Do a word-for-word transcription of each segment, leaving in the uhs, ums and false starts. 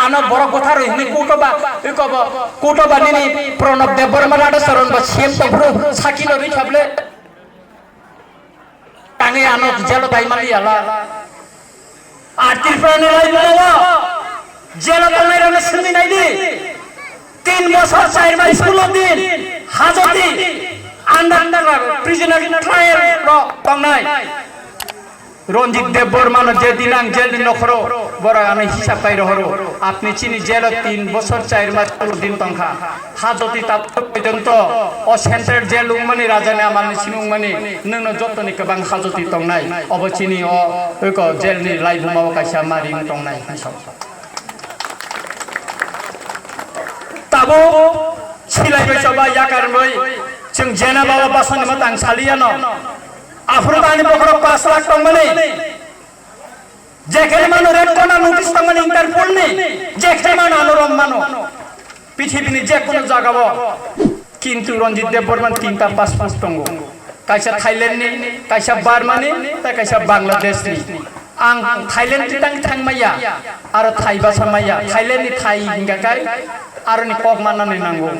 Ano borok bwtharwi hwnwi kutoba, ikobo, kutoba nini Pranab Debbarma Radhacharan ba C M tongphuru sakino rikha ble. Tangwi ano jelo tai mali yala. Ar Tripura ni lai bumao jelo tongnai rano simi nai di. Tin bosor char bai sulo din hajoti under, under prisoner trial ro tongnai. Ranjit Debbarma no je din ang jel ni nokhoro, borok ano hisab kai rohoro. Apni chini jelo tin bosor char mas sulo din tongkha. Hajoti tabuk porjonto o central jail wngmani, rajani amalni simi wngmani, nwngno jotoni kwbang hajoti tongnai. Obo chini o, eko jailni laibumao kaisa mari wng tongnai hinwi sao. Tabuk silai bai choba yakar bai chwng jena baba basani ma tang saliyano. Aphuru ani bokhorok pash lakh tongmani. Jekheno mano red corner notice tongmani Interpol ni, jekheno mano ano rom mano. Pithibini jekono jagao. Kintu Ranjit Debbarma tinta passport tongo. Kaisa Thailand ni, kaisa Burma ni, tei kaisa Bangladesh ni. Ang Thailand ni tang thang maya, aro Thai basa maya. Thailand ni Thai hingka kai, aro ni kok manani nango.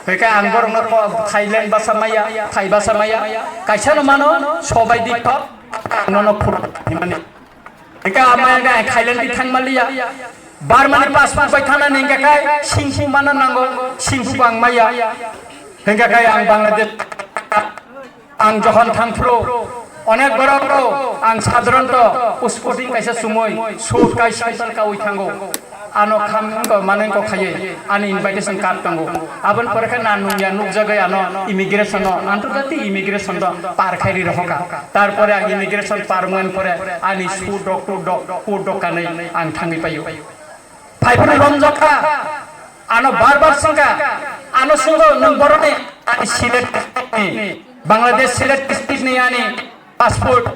Hingke ang borokno ko-, Thailand basa maya, Thai basa maya. Kaisa no mano, sobai di kok, nono phuru himani. Eka amai ga Thailand di thang maliya. Burma ni passport bai thana ni hingka kai singphu mana nango, singphu bang maya. Hingka kai ang Bangladesh, ang jokhon thang phuru onek borok ro ang sadharanto sporting kaisa sumui suit kai sandal kaui thango. Ano kham wngkha, mane wngkha khaiye, ani invitation card tongo. Aboni pore khe na nungya nukjagwi ano immigration no, antorjati immigration do par khai ri rohokha. Tarpore ang immigration par wngmani pore ani su dok, tu dok, ku dok kanwi ang thangwi paio. Phaiphuru romjokha, ano bar bar swngkha, ano swngkha nwng boroni, ani Sylhet district ni, Bangladesh Sylhet district ni ani passport.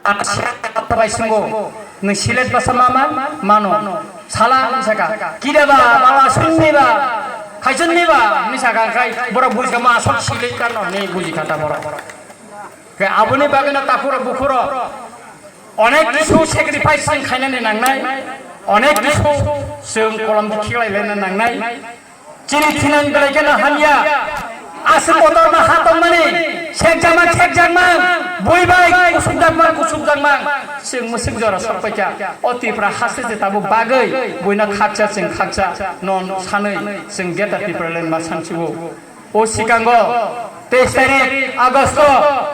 Ang siya bai swngo, nwng Sylhet basa ma man? Mano. Sala hinwi saka, "Kida ba, baba, swnni ba, khaisonni ba?" hinwi saka, khai borok bujikha, "Ma aswk Sylhet kano," hinwi bujikha ta borok. Khe aboni bagwino takhurok bukhurok onek kisu sacrifice chwng khainani nangnai, onek kisu chwng kolom khiklai laina nangnai. Chini thinang belai kheno hamya. Aswk kotorma ha tongmani, sekjakma, sekjakma, bui bai kusubjakma, kusubjakma. Chwng mwswk jora sok paikha. O Tripura haste se tabuk bagwi, buino khakcha chwng khakcha, non sanwi chwng Greater Tipraland ma sansigo. O sikango teis tarik Agosto,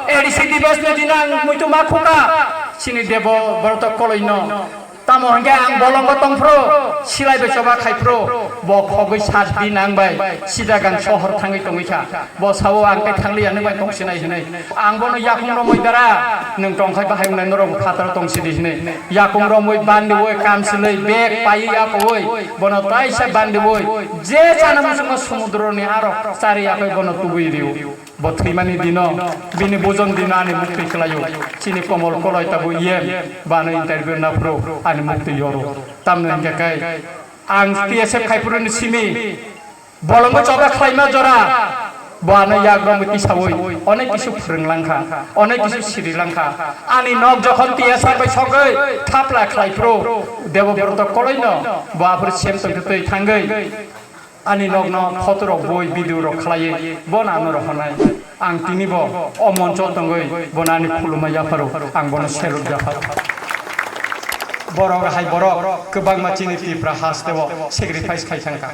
A D C Divas ni dino ang muitu ma khuka. Chini Debo Borto Koloino. Tamo hwnkhe ang bolongo tongphuru, silai bai choba khaiphuru, bo khogwi sat din ang bai Chittagong sohor thangwi tongwi kha. Bo sao ang tei thangliya, nwng bai tong sinai hinwi. Ang bono yakung romwi dara, nwng tongkhai bahai wngnai norok phataro tong sidi hinwi. Yakung romwi bandiwi kamsilwi bag paiwi akowi, bono taisa bandiwi je chana muchungma sumudroni aro chari yakwi bono tubui rio. Bo thwimani dino, bini bujon dino ani muktwi kwlaio. Chini Komol Koloi tabuk yen, bano interview naphuru ani muktwi yoro. Tamni hwnkhe kai, ang T S F khaiphuruni simi, bolongo choba khlaima jora, bo ano yagromwi tisaui, onek kisu phwrwng langkha, onek kisu siri langkha. Ani nok jokhon T S F bai sogwi thapla khlaiphuru, Debobroto Koloino, bo aphuru sem tongkhe twi thangwi. Ani nokno photo rok boi video rok khlaiwi bono ano rohornai. Ang tini bo o moncho tongwi bono ani khuluma yapharo, ang bono seluk yapharo. Borok hai borok kwbangma chini Tripura hasteo sacrifice khai thangkha.